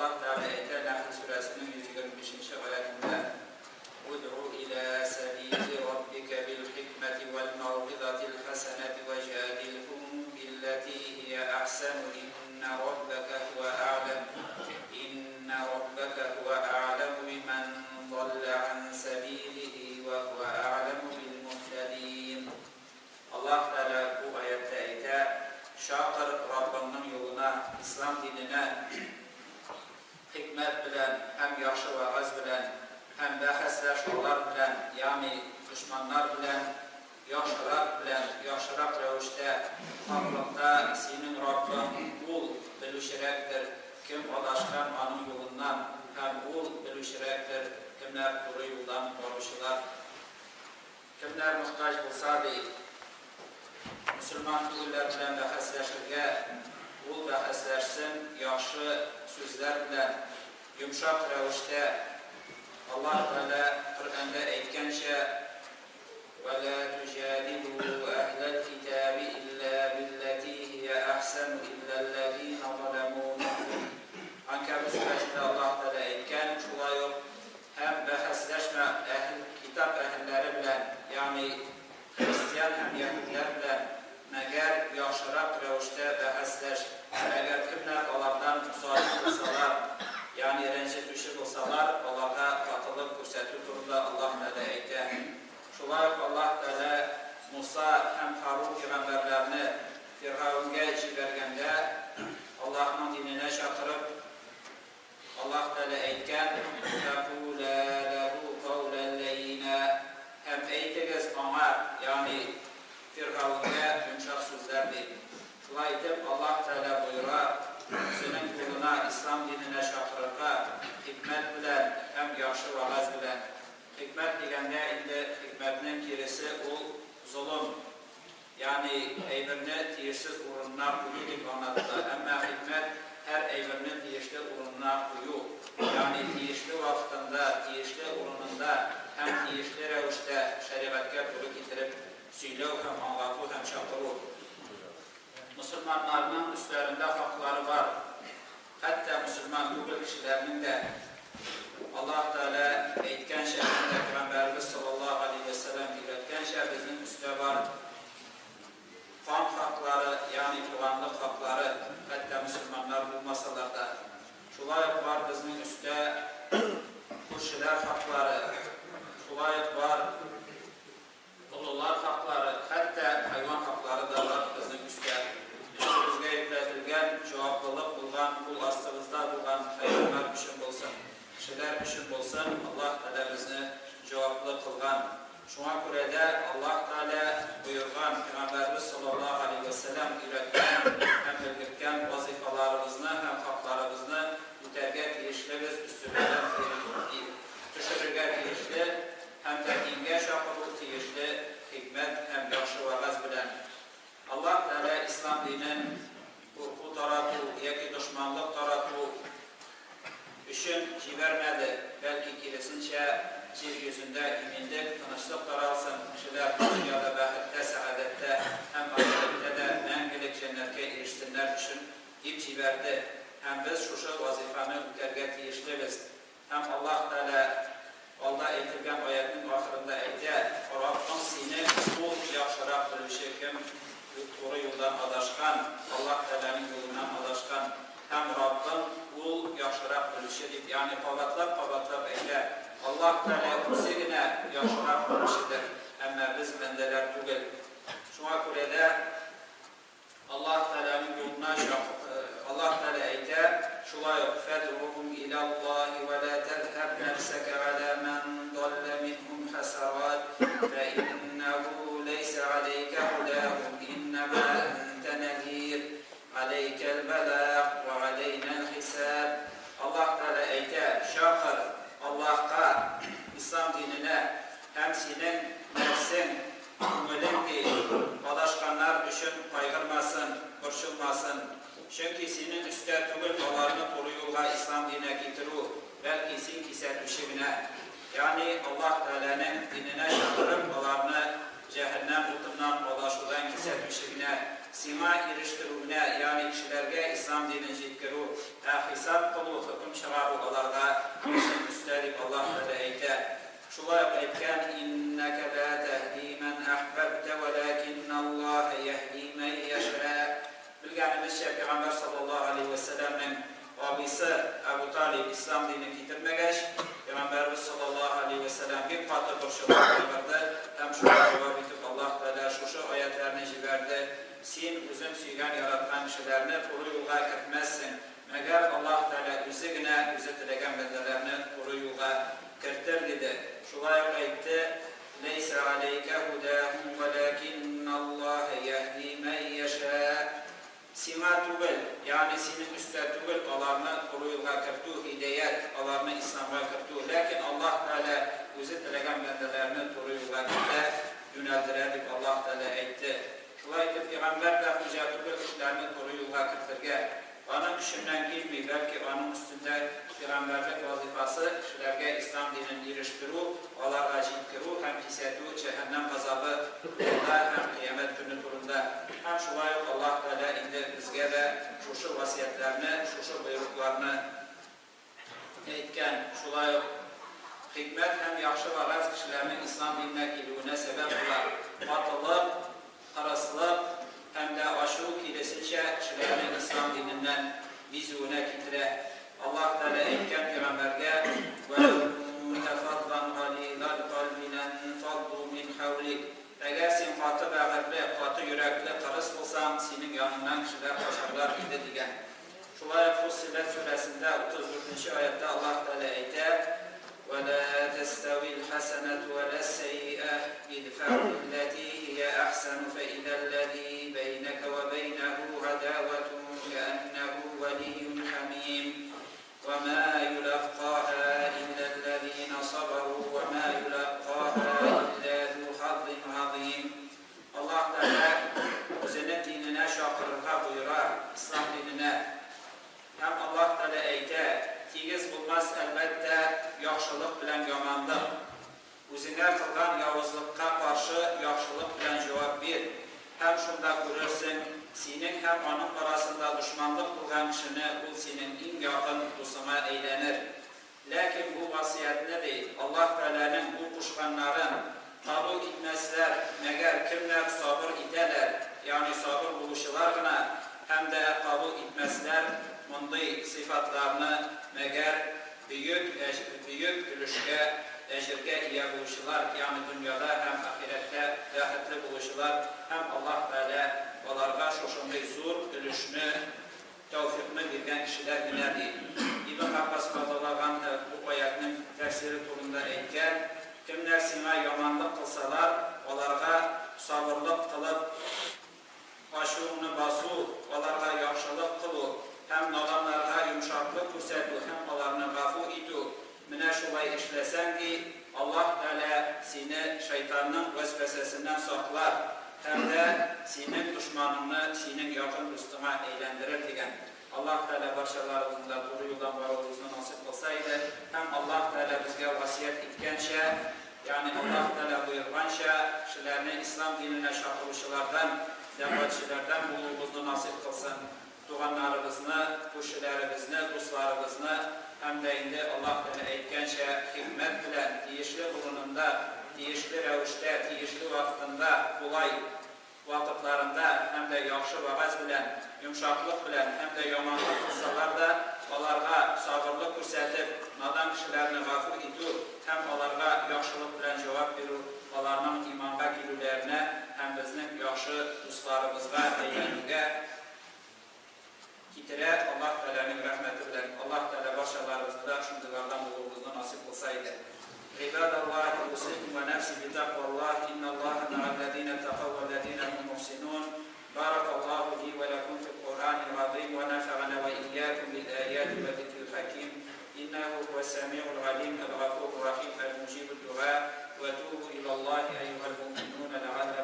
Аллаһ Тәгалә әйтә Нәхл сүрәсенең 125 нче аятендә, Удгу илә сәбили раббика бил хикмәти вәл мәүгыйзатил хәсәнәти вәҗадилһум билләти һия әхсәну иннә раббәкә һүә әгъләм иннә раббәкә һүә әгъләму бимән даллә ан сәбилиһи вә һүә әгъләму бил муһтәдин. Аллаһ Тәгалә бу аятьтә әйтә, Чакыр Раббыңның юлына, ислам диненә, хикмәт белән һәм яхшы вәгазь белән, һәм бәхәсләш алар белән, ягъни дошманнар белән, яхшырак белән, яхшырак рәвештә, хаклыкта синең Раббың, Ул, белүчерәктер, кем адашкан Аның юлыннан, һәм Ул, белүчерәктер, кемнәр туры юлдан баручылар. Кемнәр мохтаҗ булса, ди, мөселман түгелләр белән бәхәсләшергә, ул бәхәсләшсен яхшы сүзләр белән, йомшак рәвештә, Аллаһ Тәгалә Коръәндә әйткәнчә, Вә лә туҗадилу әһләл китаби илля билләти һия әхсәну илләлләзина заләму минһум. Анкәбүт сүрәсендә Аллаһ Тәгалә әйткән, шулай ук, Һәм бәхәсләшмә әһел китап әһелләре белән, ягъни христиан һәм яһүдләр белән, мәгәр яхшырак рәвештә бәхәсләш, мәгәр кемнәр алардан залим булсалар, ягъни рәнҗетүче булсалар, аларга катылык күрсәтү турында Аллаһ Тәгалә әйтә. Шулай ук Аллаһ Тәгалә Муса һәм Һарун пигамбәрләрне Фиргавенгә җибәргәндә, Аллаһның диненә чакырып, Аллаһ Тәгалә әйткән, Фәкүлә ләһү каулән ләййинә, һәм әйтегез аңа, ягъни Фиргавенгә йомшак сүзләр дип. Шулай итеп, Аллаһ Тәгалә боера, Үзенең юлына, ислам диненә чакырырга, хикмәт белән һәм яхшы вәгазь белән. Хикмәт дигәндә инде хикмәтнең киресе ул золым. Ягъни әйберне тиешсез урынына кую дип аңлатыла. Әмма хикмәт һәр әйберне тиешле урынына кую, ягъни тиешле вакытында, тиешле урынында һәм тиешле рәвештә шәригатькә туры китереп сөйләү һәм аңлату һәм чакыру. Мөселманнарның өсләрендә хаклары бар. Хәтта мөселман түгел кешеләрнең дә. Аллаһ Тәгалә әйткәнчә һәм дә Пәйгамбәребез саллаллаһу галәйһи вә сәлләм өйрәткәнчә, безнең өстә бар кан хаклары, ягъни туганлык хаклары, хәтта мөселманнар булмасалар да. Шулай ук бар безнең өстә күршеләр хаклары, шулай ук бар Олылар хаклары, хәтта хайван хаклары да бар безнең өстә. Өстебезгә йөкләтелгән җаваплылык булган, кул астыбызда булган хайваннар өчен булсын, кешеләр өчен булсын, Аллаһ Тәгалә безне җаваплы кылган. Шуңа күрә дә Аллаһ Тәгалә боерган, Пәйгамбәребез саллаллаһу галәйһи вә сәлләм өйрәткән һәм белгерткән вазыйфаларыбызны һәм хакларыбызны үтәргә тиешлебез, өстебездән төшерергә тиешле. Һәм дә дингә чакыру тиешле хикмәт һәм яхшы вәгазь белән. Аллаһ Тәгалә ислам динен курку тарату яки дошманлык тарату өчен җибәрмәде, бәлки киресенчә, җир йөзендә иминлек, тынычлык таралсын, кешеләр бу дөньяда бәхеттә, сәгадәттә һәм ахирәттә дә мәңгелек җәннәткә ирешсеннәр өчен дип җибәрде, һәм без шушы вазыйфаны үтәргә тиешлебез. Һәм Аллаһ Тәгалә алда әйтелгән аятьнең ахырында әйтә, Раббың синең, Ул яхшырак белүче кем туры юлдан адашкан, Аллаһ Тәгаләнең юлыннан адашкан, һәм Раббың, Ул яхшырак белүче дип, ягъни кабатлап-кабатлап әйтә, Аллаһ Тәгалә үзе генә яхшырак белүчедер, әмма без бәндәләр түгел. Шуңа күрә дә. Аллаһ Тәгаләнең юлына Аллаһ Тәгалә әйтә, шулай ук, Фәдгухум иләллаһи вә лә тәзһәб нәфсәкә галә мән даллә минһум хәсәрат, фә иннәһу ләйсә галәйкә һудәһум, иннәмә әнтә нәзир, галәйкәл бәлаг, вә галәйнәл хисәб. Аллаһ Тәгалә әйтә, чакыр Аллаһка, ислам диненә, һәм синең нәфсең, Күңелең, ди, адашканнар өчен кайгырмасын, борчылмасын. Чөнки синең өстә түгел аларны туры юлга ислам диненә китерү, бәлки син кисәтүче генә. Ягъни Аллаһ Тәгаләнең диненә чакырып, аларны җәһәннәм утыннан адашудан кисәтүче генә. Сиңа ирештерү генә, ягъни кешеләргә ислам динен җиткерү. Ә хисап кылу, хөкем чыгару аларга безнең өстә, дип Аллаһ Тәгалә әйтә. Шулай ук әйткән, Иннәкә лә тәһди мән әхбәбтә вәләкинналлаһа яһди мән яшә. Белгәнебезчә, Пәйгамбәр саллаллаһу галәйһи вә сәлләмнең абыйсы Әбу Талиб ислам динен китермәгәч, Пәйгамбәребез саллаллаһу галәйһи вә сәлләм бик каты борчылып кайгырды һәм шуңа җавап итеп Аллаһ Тәгалә шушы аятьләрне җибәрде, Син үзең сөйгән, яраткан кешеләрне туры юлга кертмәссең, мәгәр Аллаһ Тәгалә Үзе генә Үзе теләгән бәндәләрне туры юлга кертер, диде. Шулай ук әйтте, Ләйсә галәйкә һүдәһүм вәләкинналлаһә яһди мән яшә. Сиңа түгел, ягъни синең өстә түгел аларны туры юлга кертү, һидаять, аларны исламга кертү, ләкин Аллаһ Тәгалә Үзе теләгән бәндәләрне туры юлга кертә, юнәлдерә, дип Аллаһ Тәгалә әйтте. Шулай итеп, пәйгамбәр дә хуҗа түгел кешеләрне туры юлга кертергә. Аның көченнән килми, бәлки аның өстендә пәйгамбәрлек вазыйфасы, кешеләргә ислам динен ирештерү, аларга җиткерү һәм кисәтү җәһәннәм газабы турында һәм кыямәт көне турында. Һәм шулай ук Аллаһ Тәгалә инде безгә дә шушы васыятьләрне, шушы боерыкларны әйткән, шулай ук хикмәт һәм яхшы вәгазь кешеләрнең ислам диненә килүенә сәбәп була. Катылык, кырыслык һәм дә ачу, киресенчә, кешеләрнең ислам диненнән бизүенә китерә. Аллаһ Тәгалә әйткән пәйгамбәргә, Вәләү кунтә фаззан гализал кальби ләнфаззу мин хәүлик. Әгәр син каты бәгырьле, каты йөрәкле, кырыс булсаң, синең яныңнан кешеләр качарлар иде, дигән. Шулай ук Фуссиләт сүрәсендә 34 нче аятьтә Аллаһ Тәгалә әйтә, Вә лә тәстәвил хәсәнәтү вә ләс-сәйиә, идфәгъ билләти һия әхсәну фәизәлләзи бәйнәкә вә бәйнәһү гадәвәтун кәәннәһү вәлийюн хәмим, вә мә юләккаһа илләлләзинә сабәру вә мә юләккаһа иллә зу хаззин газыйм. Аллаһ Тәгалә Үзенең диненә чакырырга боера, ислам диненә. Һәм Аллаһ Тәгалә әйтә, Тигез булмас, әлбәттә, яхшылык белән яманлык. Үзеңә кылган явызлыкка каршы яхшылык белән җавап бир, һәм шунда күрерсең, синең һәм аның арасында дошманлык булган кешене ул синең иң якын дусыңа әйләнер. Ләкин бу васыятьне, ди, Аллаһ Тәгаләнең бу кушканнарын, кабул итмәсләр, мәгәр кемнәр сабыр итәләр, ягъни сабыр булучылар гына, һәм дә кабул итмәсләр мондый сыйфатларны, мәгәр бөек бөек өлешкә, әҗергә ия булучылар, ягъни дөньяда һәм ахирәттә бәхетле булучылар, һәм Аллаһ Тәгалә аларга шушындый зур өлешне Тәүфикъны биргән кешеләр генә, ди. Ибн Габбас радыллаһу ганһу бу аятьнең тәфсире турында әйткән, Кемнәр сиңа яманлык кылсалар, аларга сабырлык кылып, ачуыңны басу, аларга яхшылык кылу һәм наданнарга йомшаклык күрсәтү һәм аларны гафу итү, менә шулай эшләсәң, ди, Аллаһ Тәгалә сине шайтанның вәсвәсәсеннән саклар һәм дә синең дошманыңны синең якын дустыңа әйләндерер, дигән. Аллаһ Тәгалә барчаларыбызны да туры юлдан баруыбызны насыйп кылса иде һәм Аллаһ Тәгалә безгә васыять иткәнчә, ягъни Аллаһ Тәгалә боерганча, кешеләрне ислам диненә чакыручылардан, дәгъватчеләрдән булуыбызны насыйп кылсын. Туганнарыбызны, күршеләребезне, дусларыбызны һәм дә инде Аллаһ Тәгалә әйткәнчә, хикмәт белән, тиешле урынында, тиешле рәвештә, тиешле вакытында, кулай вакытларында һәм дә яхшы вәгазь белән, йомшаклык белән һәм дә яманлык кылсалар да, аларга сабырлык күрсәтеп, надан кешеләрне гафу итү һәм аларга яхшылык белән җавап бирү аларның иманга килүләренә һәм безнең яхшы дусларыбызга әйләнүгә китерә, Аллаһ Тәгаләнең рәхмәте белән. Аллаһ Тәгалә барчаларыбызны да шундыйлардан булуыбызны насыйп кылса иде. Гыйбадаллаһи, усыйкум вә нәфси битәкъваллаһ, инналлаһа мәгалләзинә тәкау вәлләзинә һум мухсинун. Баракаллаһу ли вә ләкум фил Куръанил газыйм вә нәфәгәнә вә иякум бил аяти вә зикрил хәким. Иннәһу һуәс-сәмигул галим, әл-гафурур рәхим, әл-муҗибуд-дуга. Вә тубу илаллаһи әйюһәл муъминуна ләгалләкум.